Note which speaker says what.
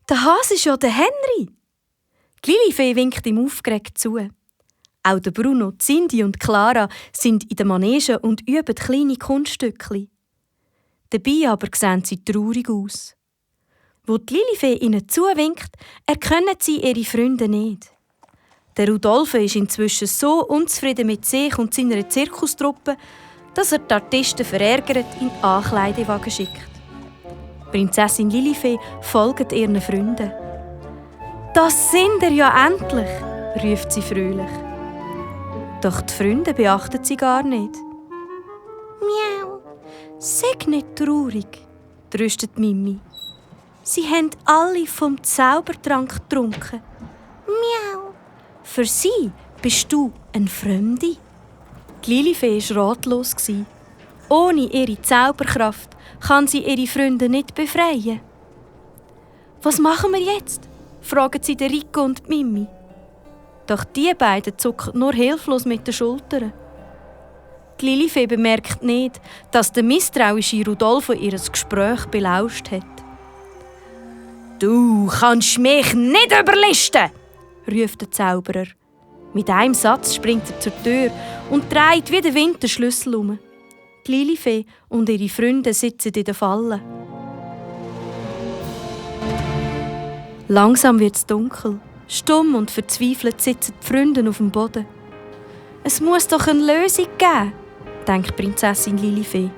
Speaker 1: Der Hase ist ja der Henry. Die Lilifee winkt ihm aufgeregt zu. Auch der Bruno, Cindy und Clara sind in der Manege und üben kleine Kunststückchen. Dabei aber sehen sie traurig aus. Wo die Lilifee ihnen zuwinkt, erkennen sie ihre Freunde nicht. Der Rudolfo ist inzwischen so unzufrieden mit sich und seiner Zirkustruppe, dass er die Artisten verärgert in den Ankleidewagen schickt. Prinzessin Lilifee folgt ihren Freunden. «Das sind ihr ja endlich!» ruft sie fröhlich. Doch die Freunde beachten sie gar nicht. «Miau, sei nicht traurig», tröstet Mimi. «Sie haben alle vom Zaubertrank getrunken. Miau, für sie bist du ein Fremde.» Die Lilifee war ratlos. Ohne ihre Zauberkraft kann sie ihre Freunde nicht befreien. «Was machen wir jetzt?» fragen sie Rico und Mimi. Doch die beiden zucken nur hilflos mit den Schultern. Die Lilifee bemerkt nicht, dass der misstrauische Rudolfo ihr Gespräch belauscht hat. «Du kannst mich nicht überlisten!» ruft der Zauberer. Mit einem Satz springt er zur Tür und dreht wie der Wind den Schlüssel um. Die Lilifee und ihre Freunde sitzen in der Falle. Langsam wird es dunkel. Stumm und verzweifelt sitzen die Freunde auf dem Boden. «Es muss doch eine Lösung geben», denkt Prinzessin Lilifee.